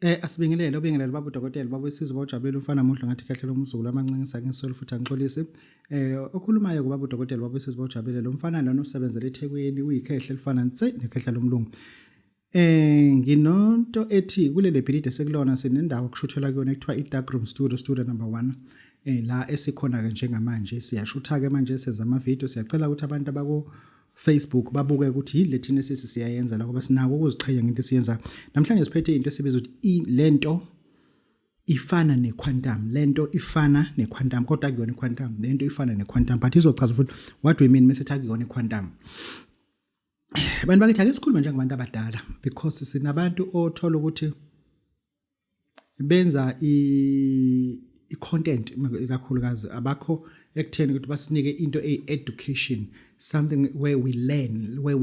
Asibingelele obingelele baba udokotela baba wesizwe bawujabulela umfana muhle ngathi khehla lomzukulu amancingisa ngisolo futhi angixolisi. Okhulumayo kubaba udokotela baba wesizwe bawujabulela umfana lona osebenzela eThekwini uyikhehla elifana nse nekhehla lomlungu. Nginonto ethi kuleli bhilidi sekulona sinendawo okushuthela kuyona ekuthiwa i-Dark Room Studio, studio number 1. La esikhona ke njengamanje siyashutha ke manje senza ama video, siyacela ukuthi abantu abako Facebook babuke ukuthi yini le thina esisi siyayenza la ngoba sinako ukuziqhenya ngento esiyenza namhlanje. Siphethe into esibiza ukuthi lento ifana nequantum, lento ifana nequantum, kodwa akuyona iquantum. Lento ifana nequantum, but izochaza futhi what we mean mase akuyona iquantum. Abantu bakithi, ake sikhulume njengabantu abadala, because sinabantu othola ukuthi benza i-content ikakhulukazi, abakho ekutheni ukuthi basinike into eyi-education, something where we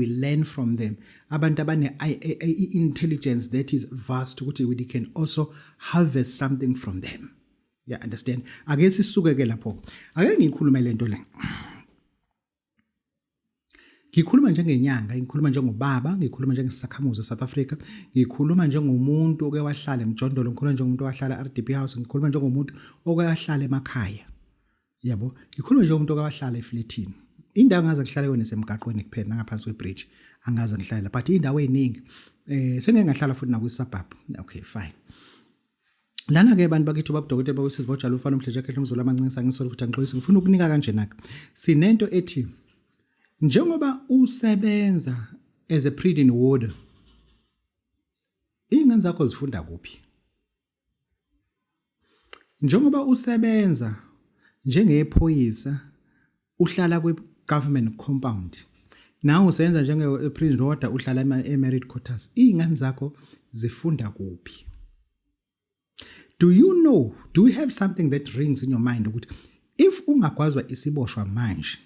learn from them, abantu abane intelligence that is vast ukuthi we can also harvest something from them, yeah, understand? Ake sisuke ke lapho, ake ngikhulume lento le. Ngikhuluma njengenyanga, ngikhuluma njengobaba, ngikhuluma njengesakhamuzi eSouth Africa, ngikhuluma njengomuntu oke wahlala emjondolo, ngikhuluma njengomuntu owahlala RDP house, ngikhuluma njengomuntu oke wahlala emakhaya. Yabo, ngikhuluma njengomuntu oke wahlala efletini. Indawo engaze ngihlale kuyona isemgaqweni kuphela nangaphansi kwebridge angaze ngihlale, but indawo eziningi sengeke ngahlala futhi nakwi suburb. Okay, fine. Lana ke abantu bakithi, ubaba udokotela bawesizwe bawujala ufana umhleje khehla umzulu amancingisa ngisolo futhi angixolisi. Ngifuna ukunika kanjena ke, sinento ethi njengoba usebenza as a prison warder, ingane zakho zifunda kuphi? Njengoba usebenza njengephoyisa, uhlala kwi government compound, nawe usebenza njenge prison warder, uhlala e married quarters, izingane zakho zifunda kuphi? Do you know, do you have something that rings in your mind ukuthi if ungagwazwa isiboshwa manje,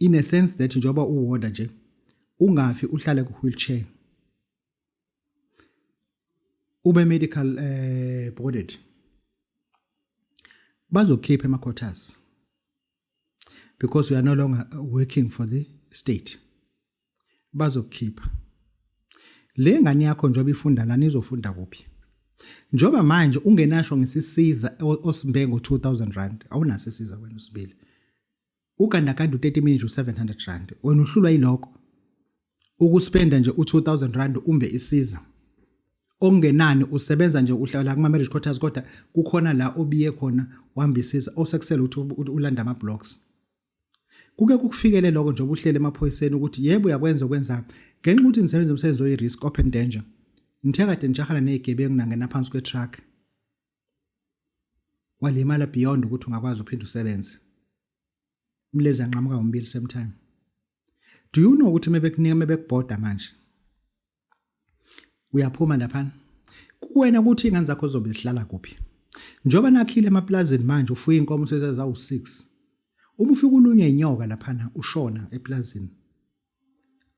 in a sense that njengoba uwarder nje, ungafi, uhlale ku wheelchair, ube medical boarded, bazokhipha ema quarters because we are no longer working for the state? Bazokukhipha. Le ngane yakho njengoba ifunda lana izofunda kuphi, njengoba manje ungenasho ngisisiza osimbe ngo R2000? Awunaso isiza wena usibili, ugandaganda u30 minutes u R700, wena uhlulwa yilokho ukuspenda nje u R2000 umbe isiza okungenani. Usebenza nje, uhlala kuma marriage quarters, kodwa kukhona la obiye khona wambisiza osekusela ukuthi ulanda ama blocks. Kuke kukufikele lokho njengoba uhlele emaphoyiseni ukuthi yebo uyakwenza okwenza ngenxa ukuthi nisebenza umsebenzi oyi-risk, open danger, nithe kade nijahana ney'gebengu, nangena phansi kwe-truck, walimala beyond ukuthi ungakwazi uphinde usebenze, umlezi anqamuka ngombili same time? Do you know ukuthi mebekunika, mebekubhoda manje, uyaphuma laphana kuwena ukuthi ingane zakho zobe zihlala kuphi, njengoba nakhile emaplazini manje, ufuye inkomo sezawu-6, uma ufika ulunywe inyoka laphana, ushona eplazini,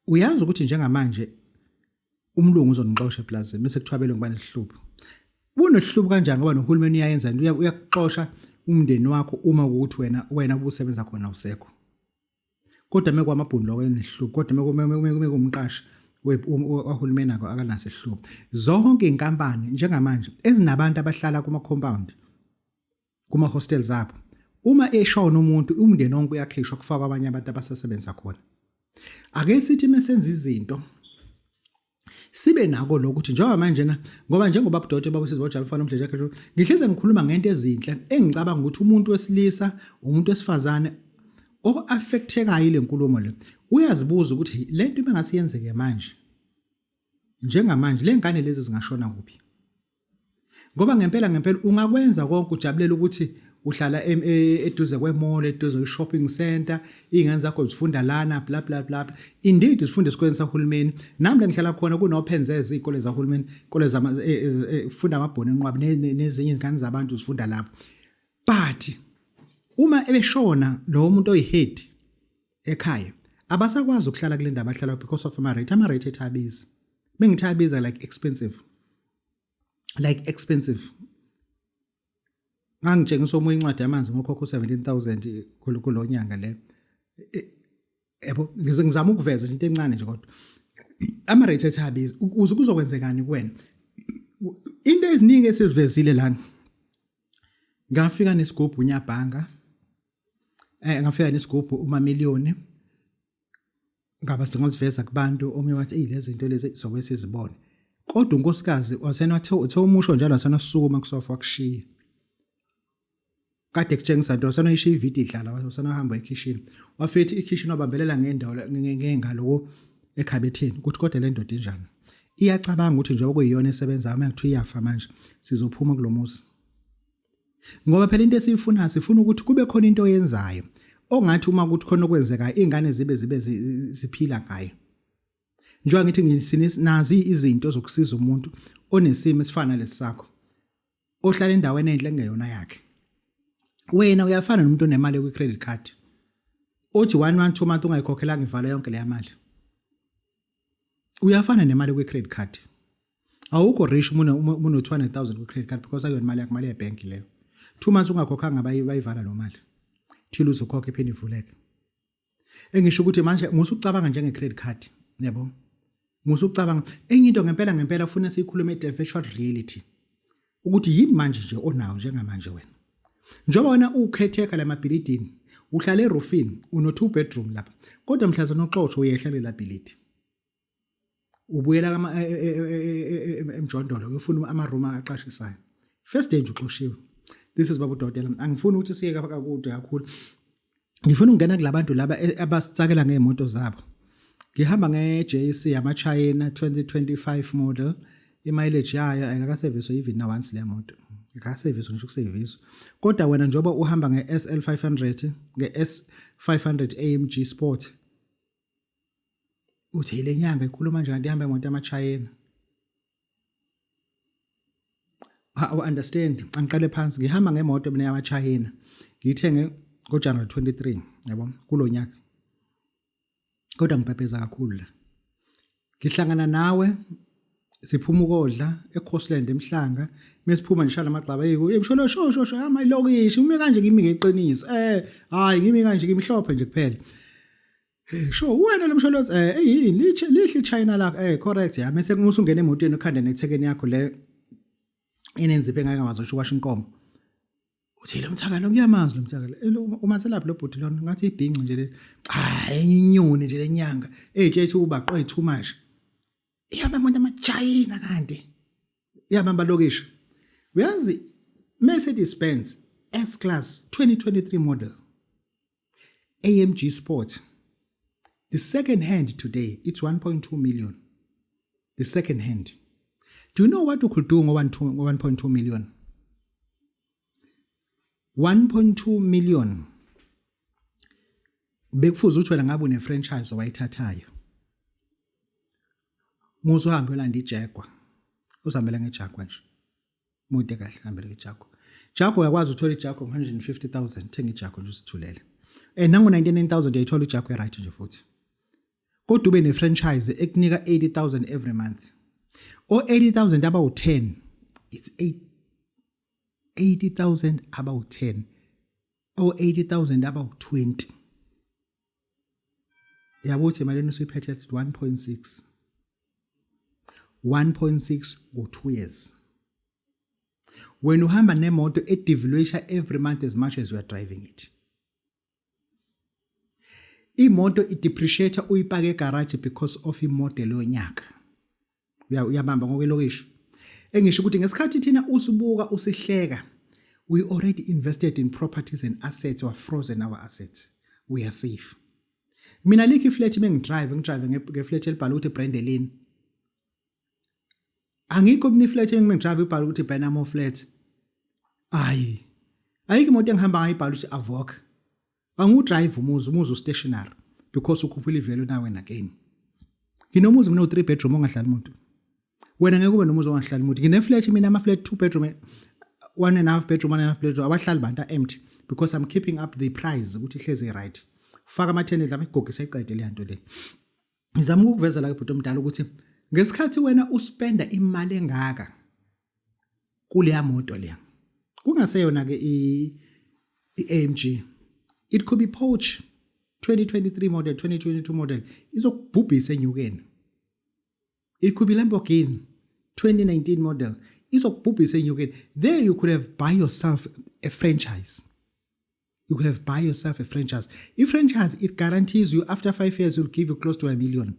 uyazi ukuthi njengamanje umlungu uzonixosha eplazini, bese kuthiwa abelungu banesihlupho? Kunesihlupho kanjani, ngoba nohulumeni uyayenza into, uyakuxosha umndeni wakho uma ukuthi wena ubusebenza khona usekho? Kodwa mekwamabhunu lokho enesihlupho, kodwa mekumqashi wahulumeni akho akanaso isihlupho. Zonke inkampani njengamanje ezinabantu abahlala kuma compound, kuma hostels abo, uma eshona umuntu, umndeni wonke uyakhishwa, kufakwa abanye abantu abasasebenza khona. Ake sithi mesenza izinto sibe nako lokho ukuthi njengoba manje na, ngoba njengoba budote baba sizwe bajala ufana umdleje yakhe, ngihleze ngikhuluma ngento ezinhle engicabanga ukuthi umuntu wesilisa, umuntu wesifazane o-affectekayo ile nkulumo le uyazibuza ukuthi lento ibengase yenzeke manje, njengamanje le ngane lezi zingashona kuphi? Ngoba ngempela ngempela ungakwenza konke, ujabulela ukuthi uhlala eduze kwemall, eduze kwe-shopping center, iy'ngane zakho zifunda lana, bla bla bla. Indeed zifunda esikoleni sahulumeni. Nami la ngihlala khona kunopenzez, iy'kole zahulumeni, iy'kole funda amabhoni enqwabi nezinye izingane zabantu zifunda lapho. But uma ebeshona lowo muntu oyi-head ekhaya, abasakwazi ukuhlala kule ndawo abahlala because of ama-rate. Ama-rate ethi abiza, bengithi abiza like expensive, like expensive. Ngangitshengisa omunye incwadi yamanzi ngokhokha u-17,000 kulo nyanga le. Yabo, ngize ngizama ukuveza nje into encane nje, kodwa ama-rate ethi abiza. Ukuze kuzokwenzekani kuwena? Into eziningi esivezile lana. Ngafika nesigubhu unyabhanga. Ngafika nesigubhu umamiliyoni. Ngaba ngaziveza kubantu, omunye wathi, "Ey, lezi zinto lezi sobe sizibone." Kodwa unkosikazi wasena wathe uthe umusho njalo, wasena sukuma kusofa, wakushiya. Kade kutshengisa nto, wasena ishiya ividiyo idlala, wasena hamba ekhishini. Wafika ikhishini, wabambelela ngendawo ngengalo ekhabetheni ukuthi kodwa le ndoda injani. Iyacabanga ukuthi njengoba kuyiyona esebenzayo, uma kuthiwa iyafa manje sizophuma kulomuzi. Ngoba phela into esiyifunayo, sifuna ukuthi kube khona into oyenzayo ongathi uma kuthi khona okwenzekayo, ingane zibe ziphila ngayo. Njengoba ngithi, nazi izinto zokusiza umuntu onesimo esifana nalesi sakho, ohlala endaweni enhle engeyona yakhe. Wena uyafana nomuntu onemali kwi-credit card, othi 1 month, 2 month ungayikhokhelanga, ivala yonke leya mali. Uyafana nemali kwi-credit card. Awukho rich uma une 200,000 kwi-credit card, because akuyona imali yakho, imali yebhenki leyo. 2 months ungakhokhanga, bayivala lo mali till uzokhokha, iphinde ivuleke. Engisho ukuthi manje musukucabanga njenge-credit card, yabo, musukucabanga enye into ngempela ngempela. Ufuna siyikhulume the virtual reality ukuthi yini manje nje onawo njengamanje wena, njengoba wena ukhetheka lamabhilidini, uhlala erufini, uno 2 bedroom lapha, kodwa mhlazana uxotsho uyehla lela bhilidi, ubuyela emjondolo, uyofuna ama room aqashisayo. First day nje uxoshiwe. This is baba udokotela. Angifuni ukuthi siye kakude kakhulu, ngifuna ukungena kulabantu laba abasitsakela ngeimoto zabo. Ngihamba nge-JC yama-China, 2025 model, i-mileage yayo ayikakaseviswa even na once le moto, ayikakaseviswa ngisho ukuseviswa. Kodwa wena njengoba uhamba nge-SL 500, nge-S 500 AMG Sport, uthi le nyanga ikhuluma nje kanti ihamba imoto yama-China. Awu understand, angiqale phansi. Ngihamba ngemoto mina yama-China, ngiyithenge ngoJanuary 23, yabo, kulo nyaka, kodwa ngibhebheza kakhulu la. Ngihlangana nawe, siphuma ukodla eCoastland eMhlanga. Mesiphuma nje, shala amagxaba, hey msholo, sho sho sho, ama ilokishi ume kanje kimi ngeqiniso, hayi, ngimi kanje, ngimhlophe nje kuphela. Hey, sho wena lo msholozi, yini lihle China lakho, correct ya. Mase usungena emotweni, ukhanda nethekeni yakho le enenzipho engake ngazo washa inkomo. Uthi lo mthaka lo ngiyamazi, lo mthaka lo umaselaphi lo bhuti lona? Ngathi ibhinci nje le. Cha, enye inyoni nje lenyanga eyitshethi ubaqwe too much, ihamba imoto amaChina kanti iyabamba lokishi. Uyazi, Mercedes Benz S Class 2023 model AMG Sport, the second hand today it's 1.2 million, the second hand. Do you know what you could do ngo 1.2 million? 1.2 million bekufuze ukuthi wena ngabe une franchise owayithathayo, musu uhambe uyolanda iJaguar, uzihambela ngeJaguar nje, mude kahle, hambele ngeJaguar. Jaguar, uyakwazi uthola iJaguar ngo-150,000. Thenga iJaguar nje usithulele, and nango 99,000 uyayithola iJaguar right nje futhi. Kodwa ube ne-franchise ekunika 80,000 every month, o 80,000 abawu-10, it's 8 80,000 abawu-10, o 80,000 abawu-20, yabo, uthi emalini usuyiphethe? 1.6, 1.6 ngo-2 years. Wena uhamba nemoto edevaluation every month as much as you are driving it. Imoto idepreciate uyipake egarage because of imodel yonyaka. Uyabamba ngokwelokishi? Engisho ukuthi ngesikhathi thina usibuka usihleka, we already invested in properties and assets or frozen our assets. We are safe. Mina likho iflat mengidrive, ngidrive ngeflat elibhala ukuthi Brandelin. Angikho mina iflat engidrive ibhala ukuthi Benamo flat. Ayi, ayikho imoto engihamba ngayo ibhala ukuthi Avoc. Angudrive umuzi, umuzi ustationary because ukhuphula ivalue now and again. Nginomuzi mina u3 bedroom ongahlali umuntu. Wena ngeke ube nomuzi ongahlali umuntu. Ngine-flat mina, ama-flat 2 bedroom, 1.5 bedroom, 1.5 bedroom, abahlali bantu, empty because I'm keeping up the price ukuthi ihlezi right. Faka ama-tenant lapha, igogisa iqede le nto le. Ngizama ukuveza la, bhuti omdala, ukuthi ngesikhathi wena uspenda imali engaka kuleya moto leya, kungaseyona ke i-AMG, it could be Porsche 2023 model, 2022 model, izokubhubhisa enyukeni. It could be Lamborghini 2019 model. Izokubhubhisa enyokeni. There you could have buy yourself a franchise. You could have buy yourself a franchise. I-franchise, it guarantees you after 5 years will give you close to a million.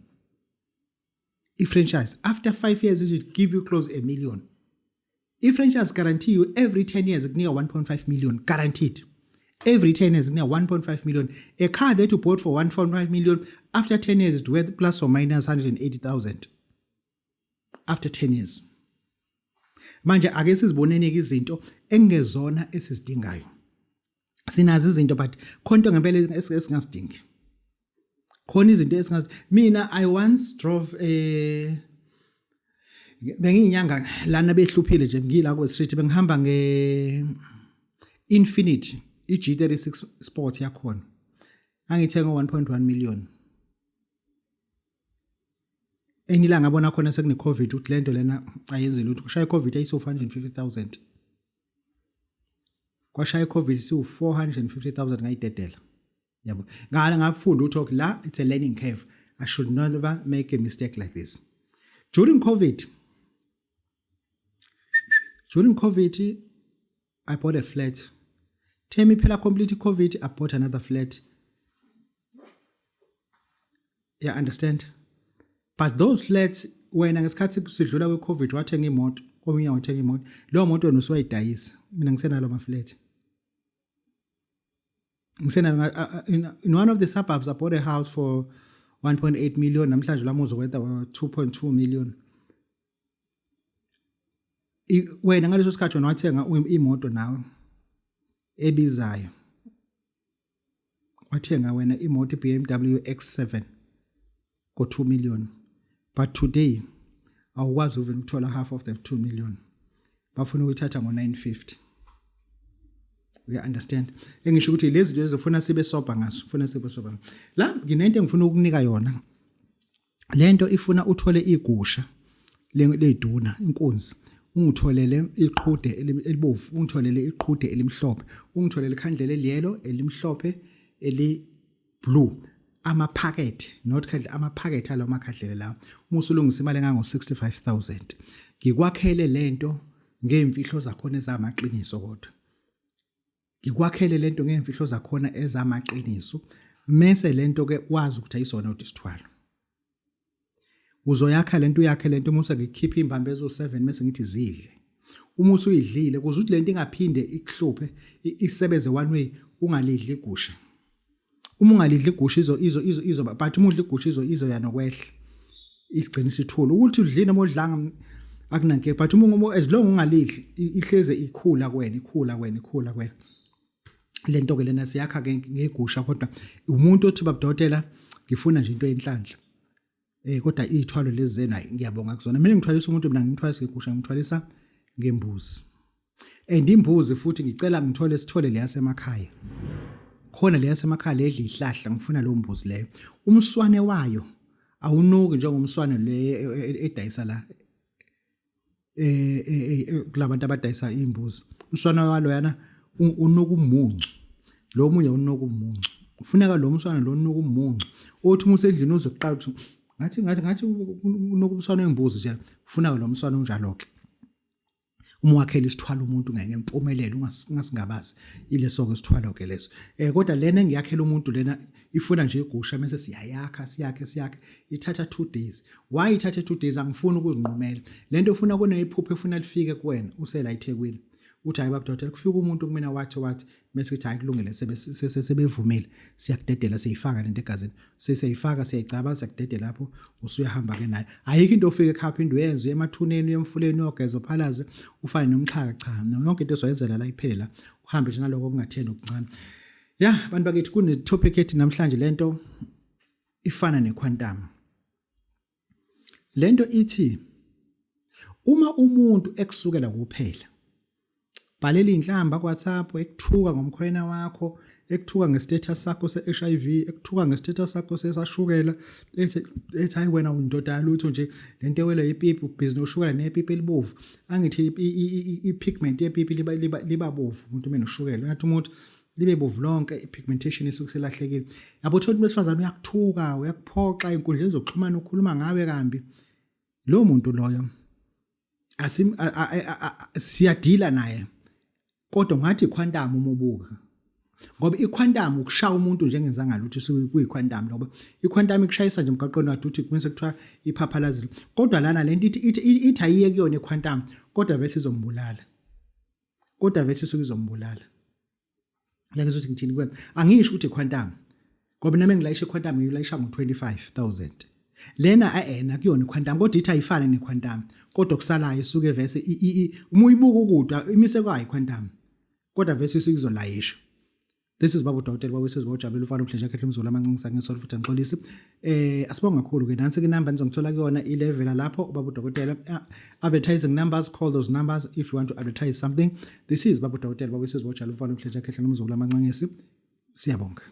I-franchise after 5 years, it will give you close a million. I-franchise guarantee you every 10 years ikunika 1.5 million guaranteed. Every 10 years ikunika 1.5 million. A car that you bought for 1.5 million, after 10 years it's worth plus or minus 180,000 after 10 years. Manje ake siziboneni ke izinto engezona esizidingayo. Sinazo izinto, but khona into ngempela esingasidingi, khona izinto esingazi. Mina I once drove a, bengiyinyanga lana behluphile nje, ngila ku street, bengihamba nge Infiniti iG36 Sport yakhona, angithenga 1.1 million. Enye ilanga ngabona khona sekune Covid ukuthi lento lena ayenzi lutho. Kushaya iCovid ayiso 450,000, kwashaya iCovid siwu 450,000, ngayidedela yabo. Ngala ngafunda ukuthi okay, la it's a learning curve, I should never make a mistake like this. During COVID I bought a flat. Themi phela complete COVID, I bought another flat. Yeah, understand? But those flats, wena ngesikhathi sidlula kwe-COVID wathenga imoto, komunye wathenga imoto, leyo moto wena usuwayidayisa, mina ngisenalo ama-flat, ngisenalo. In one of the suburbs I bought a house for 1.8 million. Namhlanje lamuzi worth 2.2 million. Wena ngaleso sikhathi wena wathenga imoto nawe ebizayo, wathenga wena imoto i-BMW X7 ngo 2 million, but today awukwazi even ukuthola half of the 2 million, bafuna ukuyithatha ngo 950. You understand? Engisho ukuthi lezi zinto ezifuna sibe sober ngaso, ufuna sibe sober. La nginento engifuna ukunika yona. Lento ifuna uthole igusha leyiduna, inkunzi, ungitholele iqhude elibovu, ungitholele iqhude elimhlophe, ungitholele ikhandlela eliyelo, elimhlophe, eli blue, amaphakethe, not khandlela, amaphakethe alawo makhandlela lawo. Uma usulungisa imali engango 65000, ngikwakhele lento ngeimfihlo zakhona ezamaqiniso, kodwa ngikwakhele lento ngeimfihlo zakhona ezamaqiniso. Mese lento ke wazi ukuthi ayisona ukuthi isithwalo. Uzoyakha lento, uyakhe lento, uma usengikhipha imbambe ezo 7, mase ngithi zidle. Uma usuyidlile, kuze ukuthi lento ingaphinde ikuhluphe, isebenze one way, ungalidli igusha. Uma ungalidli igusha izo, but uma udla igusha izo ya nokwehla, isigcina isithula. Ukuthi udlile noma udlanga akunankinga, but uma, as long ungalidli, ihleze ikhula kuwena, ikhula kuwena, ikhula kuwena. Lento ke lena siyakha ke ngegusha, kodwa umuntu othi, "Babudokotela, ngifuna nje into yenhlanhla, kodwa izithwalo lezi zena ngiyabonga kuzona." Mina ngithwalisa umuntu, mina ngimthwalisa ngegusha, ngimthwalisa ngembuzi, and imbuzi futhi ngicela ngithole, sithole leyasemakhaya khona, leyasemakhaya ledla ihlahla. Ngifuna lo mbuzi leyo umswane wayo awunuki njengomswane le edayisa la kulabantu abadayisa imbuzi. Umswana walo yana unuka umuncu, lo munye unuka umuncu. Kufuneka lo mswana lo unuka umuncu, othi uma usendlini uzoqala ukuthi ngathi unuka umswana wembuzi nje. Kufuneka lo mswana unjalo ke. Uma wakhela isithwalo umuntu ngempumelelo, ungasingabazi, ileso ke isithwalo ke leso. Kodwa lena engiyakhela umuntu lena ifuna nje igusha, mase siyayakha, siyakhe, siyakhe, ithatha 2 days. Why ithatha 2 days? Angifuni ukuzinqumela lento, ufuna kuneyiphupho efuna lifike kuwena usela eThekwini, uthi, "Hayi baba dokotela, kufika umuntu kumina wathi," mase kuthi, "Hayi kulungile, sebevumile, siyakudedela, siyifaka lento egazini, sesiyifaka, siyayicaba, siyakudedela lapho, usuyahamba ke nayo." Ayikho into ofika ekhaya phinde uyenze, uye emathuneni, uye emfuleni, uyogeza, uphalaze, ufane nomxhaka. Cha, yonke into esoyenzela la iphela, uhambe nje naloko okungatheni okuncane. Ya bantu bakithi, kune topic ethi namhlanje lento ifana nequantum. Lento ithi uma umuntu ekusukela kuphela bhalela inhlamba ku WhatsApp, ekuthuka ngomkhwena wakho, ekuthuka ngestatus sakho se-HIV, ekuthuka ngestatus sakho sesashukela, ethi, "Hayi wena uyindoda yalutho nje, lento ewela ipipi, ubhizi noshukela nepipi elibovu." Angithi i-pigment yepipi liba bovu umuntu uma enoshukela, uyathi umuntu libe bovu lonke, i-pigmentation isuke selahlekile yabo. Uthola umuntu wesifazane uyakuthuka, uyakuphoxa ey'nkundleni zokuxhumana, ukhuluma ngawe kambi. Lowo muntu loyo Asim siyadila naye. Kodwa ngathi iquantum uma ubuka. Ngoba iquantum ukushaya umuntu njengenza ngalutho isuke kuyiquantum ngoba iquantum ikushayisa nje emgaqweni wakhe uthi kumese kuthiwa iphaphalazile. Kodwa lana lento ithi ithi ithi ayiye kuyona iquantum kodwa vese izombulala. Kodwa vese isuke izombulala. Uyangizwa ukuthi ngithini kuwena? Angisho ukuthi iquantum. Ngoba nami ngilayisha iquantum ngiyilayisha ngo-25000. Lena eh akuyona iquantum kodwa ithi ayifane nequantum. Kodwa kusalayo isuke vese uma uyibuka ukuda imise kwayo iquantum. Kodwa vese isuke izolayisha. This is Babu Dokotela Babu Sizwe ojabulile ufana umhlenje akhethe umzulu amancingisa ngesolo futhi angixolisi. Eh asibonga kakhulu ke nansi ke number nizongithola kuyona ilevela lapho uBabu Dokotela ah, advertising numbers call those numbers if you want to advertise something. This is Babu Dokotela Babu Sizwe ojabulile ufana umhlenje akhethe umzulu amancingisi. Siyabonga.